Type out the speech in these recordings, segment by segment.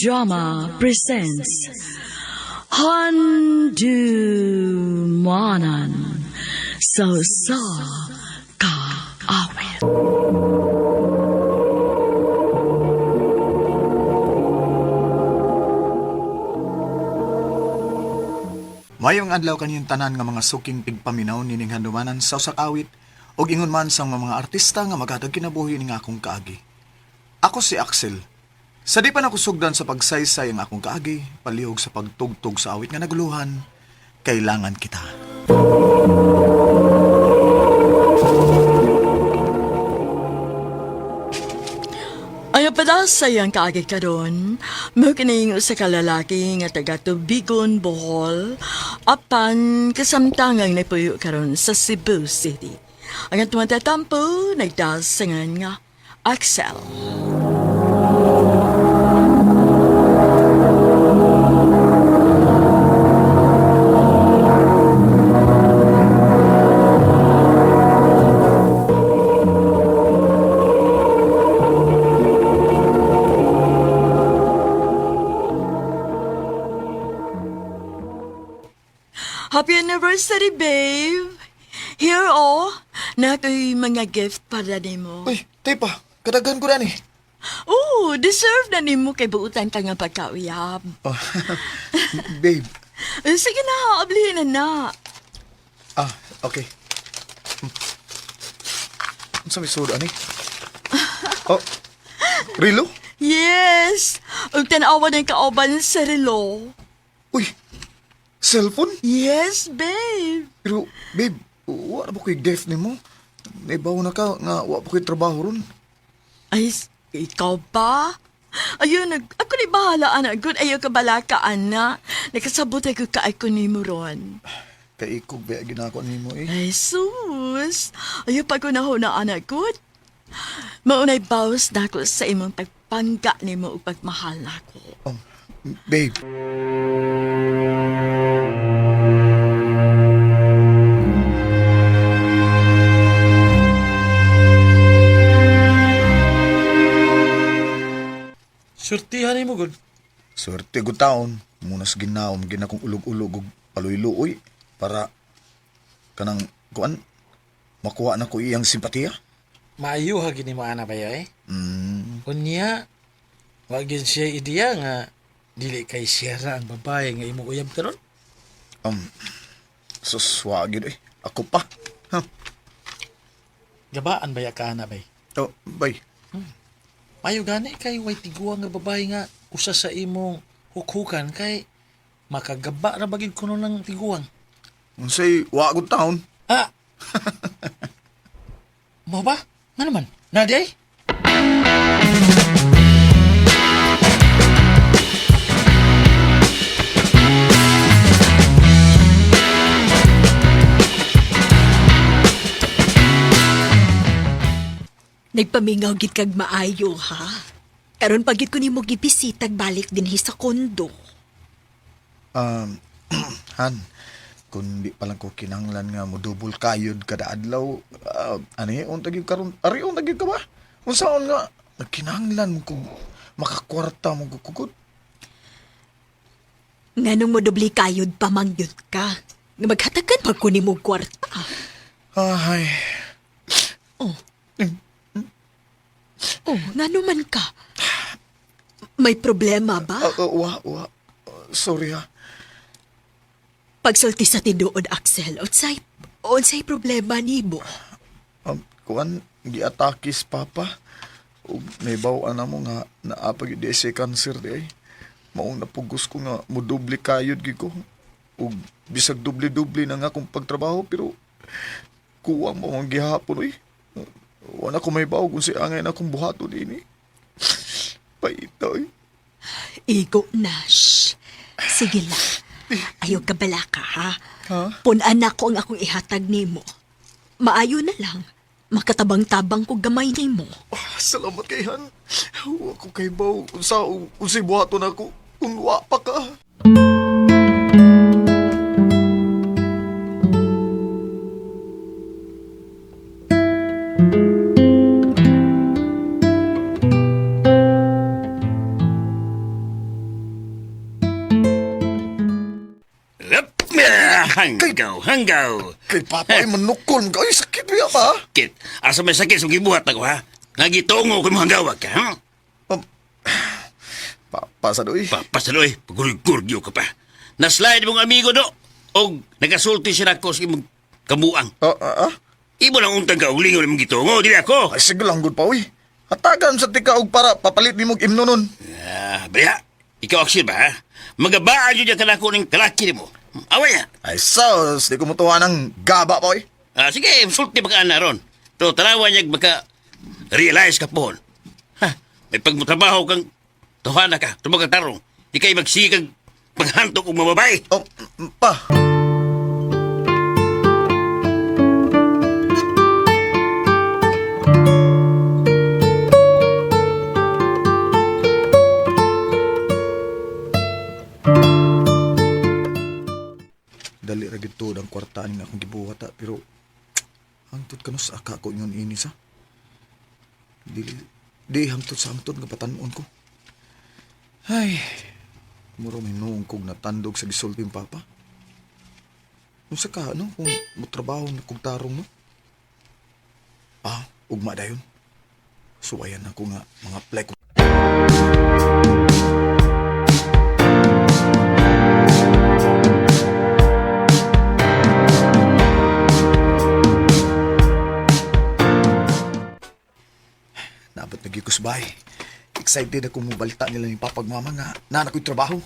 Drama presents Handumanan sa Usa Ka Awit. Mayong adlaw kaniyong tanan nga mga suking tigpaminaw nining handumanan sa usa ka awit ug ingon man sa mga artista nga maghatag kinabuhi ning akong kaagi. Ako si Axel. Sa di pa nakusugdan sa pagsaysay ang akong kaagi, palihog sa pagtugtog sa awit nga naguluhan, kailangan kita. Ay pada sa iyang kaagi karon, mo kining usa ka lalaki nga taga Tubigon, Bohol, apan kasamtangang nagpuyo karon sa Cebu City. Ang atong tatampo nagdasangan nga Axel. Happy anniversary, babe! Here, oh, nakoy mga gift para nimo. Uy, tepa, kadaghan ko na ni. Oh, deserve na nimo kay buutan ka nga pagkauyab. Oh, babe. Eh, sige na, ablihin na na. Ah, okay. Unsa may sud ani? Oh, Rilo? Yes! Ug tan-awa ng kauban sa relo. Uy, cellphone? Yes, babe. Pero, babe, wa na ba ko'y gift nimo? Naibaw na ka nga wa pa ko'y trabaho ron. Ay, ikaw ba? Ayun, ako ni bahala, ana. Good, ayaw ka bala ka, ana. Nakasabot ako kaay ko nimo ron. Kay ikog ba ginako nimo eh. Ay, sus. Ayaw pa ko na na, ana. Good. Maunay bawas na ako sa imong pagpangga nimo ug pagmahal nako. Oh, babe. Surtihan ni mo gud. Swerte ko taon. Muna sa ginaom, ginakong ulog-ulog ug paluy-luoy para kanang kuan makuha na ko iyang simpatiya. Maayo ha gini mo ana ba eh? Mm, Unya, wa gyud siya ideya nga dili kay siya ra ang babae nga imong uyab karon. um, sus, wa gyud eh. Ako pa. Huh. Gabaan ba ya ka ana bay? Oh, bay. Maayo gani kay way tiguang nga babae nga usa sa imong hukhukan kay makagaba ra bagid kuno ng tiguang. Unsay wa gud taon. Ah. Mo ba? Nga naman? Nadi ay? Nagpamingaw gid kag maayo ha. Karon pagid ko nimo gibisitag balik dinhi sa kondo. Um, Han, kung di pa lang ko kinahanglan nga modubol kayod kada adlaw, ani unta gyud karon, ari unta gyud ka ba? Unsaon nga nagkinahanglan mo kog makakwarta mo kog kugod? Nganong modobli kayod pamangyod ka. Nga maghatagan pag ko nimo og kwarta. Ay, Oh. Oh, ngano man ka? May problema ba? wa wa. Sorry ha. Pagsulti sa tinuod, Axel, unsay problema nimo? Kuan giatake si papa. Ug nahibaw-an na mo nga naa pa gyud di siya cancer di ay. Maong napugos ko nga modubli kayod gyud ko. Ug bisag dubli-dubli na nga akong pagtrabaho pero kuwang mo ang gihapon oy. Wala ko may bawo kung si angay na akong buhaton ini. Paita oy. Igo, Nash. Sige lang. Ayaw ka bala ka, ha? Ha? Punan na ko ang akong ihatag nimo. Maayo na lang. Makatabang-tabang ko gamay nimo. Ah, salamat kay Han. Wa ko kay bawo kung sa unsay buhaton ako kung wa pa ka. Hanggaw, hanggaw. Kay papa ay manukol. Ay, sakit biya pa. Sakit. Asa may sakit sa gibuhat ako, ha? Nagitungo ko mo hanggawag ka, ha? Papa sa doy. Papasaloy, pagurgurgyo ka pa. Naslide mong amigo do. Og nagasulti siya nako sa imong kamuang. Ah, ah, ah. Ibo lang untang ka og lingon imong gitungo, dili ako. Ay, sige lang, good pa, uy. Hatagan sa tika og para papalit ni mong imno nun. Ah, baya. Ikaw Axel ba, ha? Magabaan yun ka nako ning kalaki nimo. Away ha. Ay, sus, di ko mutuwa ng gaba pa, uy. Ah, sige, sulti ba ka na ron. Pero tanawan niya baka realize ka pohon. Ha, may pagmutrabaho kang tuhana ka, tumag ka tarong. Di kay magsikag paghantok og mababay. Oh, pa. Dali ra gid tuod ang kwartaan nga akong gibuhat ah, pero hangtod kanus aka ko ingon ini sa. Dili di hangtod sa hangtod nga patan-on ko. Ay, muro may noong kog natandog sa gisulti yung papa. Unsa ka, ano, kung motrabaho na kog tarong, no? Ah, ugma dayon. Suwayan ako nga mga apply ko. Naabot na gyud ko sa bahay. Excited ako mobalita nila ni papag mama nga nana ko'y trabaho.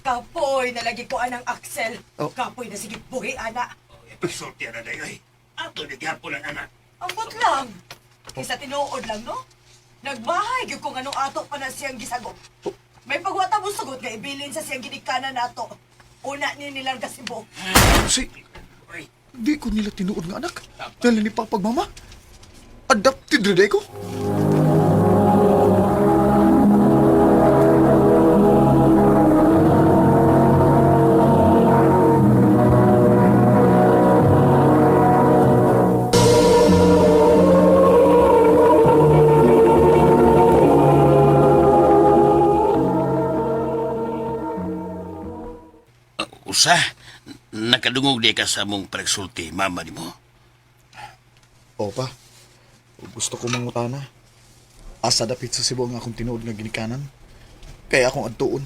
Kapoy, nalagi ko anang Axel. Oh. Kapoy na sige buhi, ana. Sulti na dayo eh. Ato ni gihapon ang anak. Ambot lang. Kaysa tinuod lang, no? Nagbahay gyud kung anong ato pa na siyang gisagot. May pagwata mo sugot nga ibilin sa siyang ginikanan nato. Una ni nilang kasibo. Si, di ko nila tinuod nga anak. Dahil ni papag mama. Adopted rin ko. Usa, nakadungog di ka sa mong pagsulti, mama nimo. Opa, gusto ko mangutana. Asa dapit sa Cebu ang akong tinuod nga ginikanan. Kaya akong adtuon.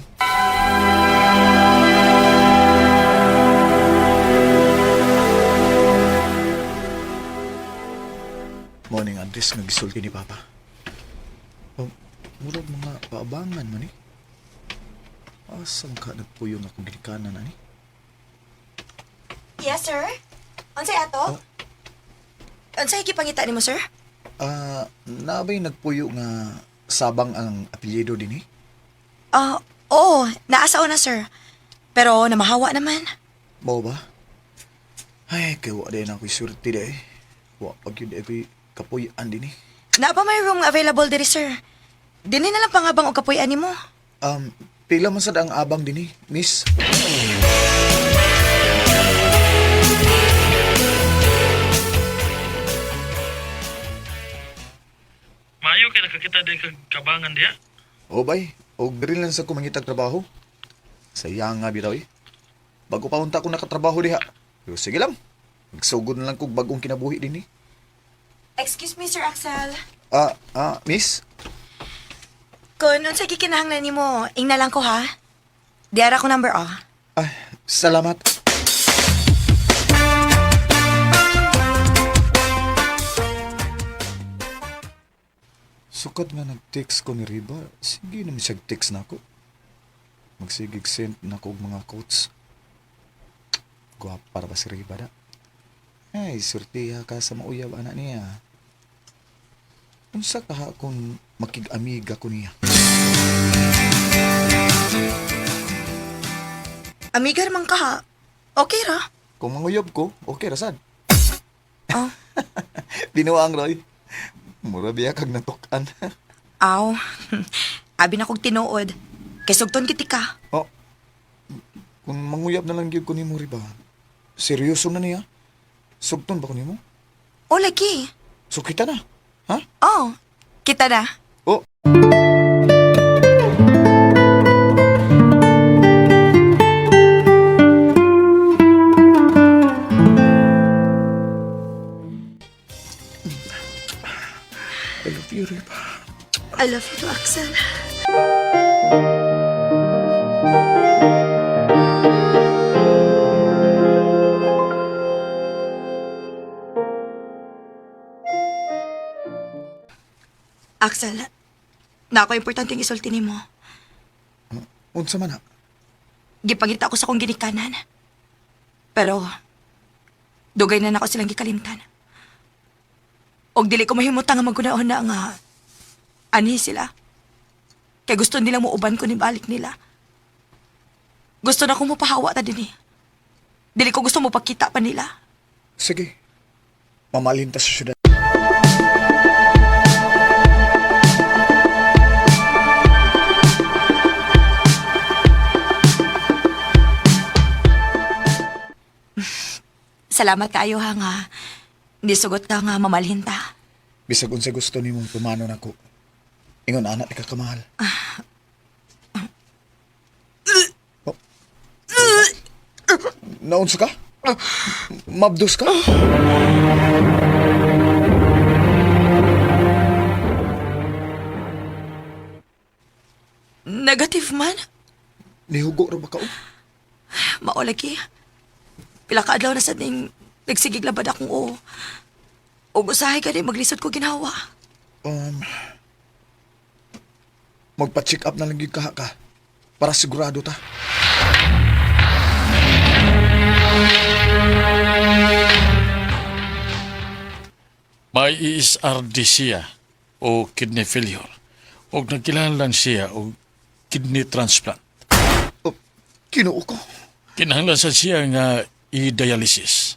Morning address nga gisulti ni Papa. Oh, murag mga paabangan man eh. Asam ka nagpuyo nga akong ginikanan ani? Yes, sir. Unsay ato? Unsay gipangita nimo, sir? Ah, nabay nagpuyo nga sabang ang apelyido din eh. Ah, oo, naa sa una, sir. Pero namahawa naman. Mao ba? Ay, kay wa din ako'y swerte di eh. Wa pag yun ako'y kapuy-an din eh. Naa pa may room available diri, sir. Dinhi na lang pangabang og kapuy-an nimo. Pila man sad ang abang din eh, miss. Maayo kay nakakita din kag kabangan diya. O bay, og diri lang sa kumangitag trabaho. Sayang nga bitaw eh. Bago pa unta ko nakatrabaho diha. Pero sige lang. Magsugod na lang kog bagong kinabuhi din eh. Excuse me, Sir Axel. Ah, ah, miss? Kung unsay gikinahanglan nimo, ingna lang ko ha. Diara ko number ah. Ah, salamat. Sukad nga nag-text ko ni Riba, sige naman siya text na ako. Magsigig send na ako og mga quotes. Guwapa para ba si Riba da? Ay, surtiha ka sa mauyab anak niya. Unsa ka ha kung makig-amiga ko niya? Amiga man ka ha. Okay ra. Kung manguyab ko, okay ra sad. Oh. Binuang Roy. Mura biya kag natukan. Aw. Abi na kog tinuod. Kay sugton gid ka. Oh. Kung manguyab na lang gyud ko nimo riba. Seryoso na niya. Sugton ba ko nimo? O lagi. So kita na. Ha? Oh, kita na. Oh. I love you too, Axel. Axel, na ako importante ang isulti nimo. Unsa man ha? Gipangita ko sa akong ginikanan. Pero, dugay na nako silang gikalimtan. Og dili ko mahimutang nga magkunaon na nga ani sila. Kay gusto nilang muuban ko ni balik nila. Gusto na ko mopahawa ta dinhi. Dili ko gusto mopakita pa nila. Sige. Mamalhin ta sa syudad. Salamat kaayo ha nga nisugot ka nga mamalhin ta. Bisag unsa gusto nimong pumano nako. Ingon anak di ka kamahal. Oh. Naunsa ka? Mabdos ka? Negative man. Nihugo ra ba ka? Oh? Mao lagi. Pila ka adlaw na sad ning nagsigig labad akong oo. Ug usahay gani maglisod ko ginawa. Magpa-check up na lang gyud ka ka. Para sigurado ta. May ESRD siya o kidney failure. O nagkinahanglan siya og kidney transplant. Oh, Kinoo ko. Kinahanglan sa siya nga i-dialysis.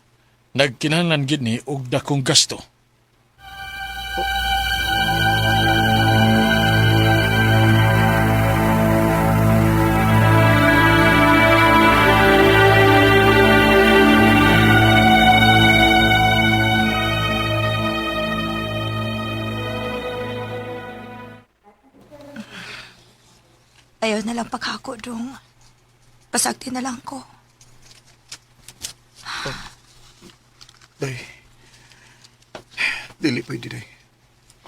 Nagkinahanglan gid ni og dakong gasto. Ayaw na lang paghako dong. Pasagti na lang ko. Day. Dili pwede day.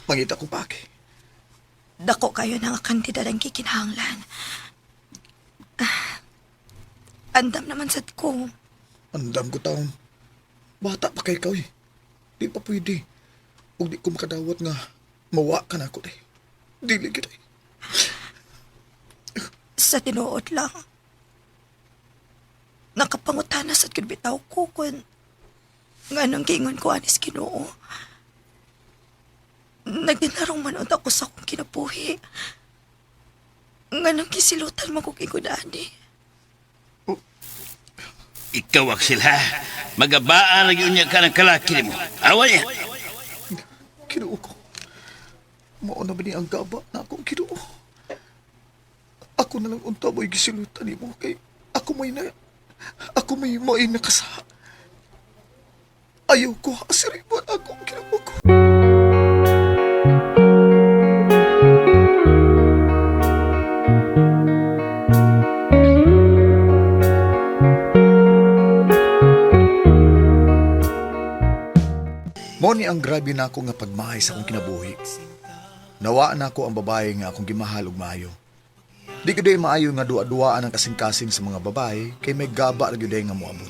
Mangita ko paki. Dako kayo ng kantidad ang kikinahanglan. Ah, andam naman sad ko. Andam ko taon. Bata pa kay ikaw eh. Di pa pwede. Ug di ko makadawat nga mawa ka na ako day. Dili gid day. Sa tinuod lang. Nakapangutana sad gud bitaw ko kun nganong giingon ko anis Ginoo. Nagdinarong man unta ko sa akong kinabuhi. Nganong gisilutan man kog ingon ani. Ikaw, Axel, ha? Magabaan na yun niya ka ng kalaki mo. Awa niya. Kinuo ko. Mao na ba ni ang gaba na akong kinuo? Ako na lang unta mo'y gisilutan nimo kay ako may na ako may may nakasa. Ayaw ko asiribon akong kinuo ko. Mo ni ang grabe na ako nga pagmahay sa akong kinabuhi. Nawa na ako ang babae nga akong gimahal ug maayo. Di ko day maayo nga duwa-duwaan ang kasing-kasing sa mga babae kay may gaba ra gyud day nga moabot.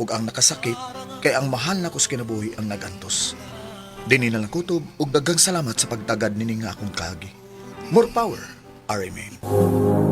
Ug ang nakasakit kay ang mahal nako sa kinabuhi ang nagantos. Dini na lang kutob ug daghang salamat sa pagtagad nini nga akong kaagi. More power, RMN.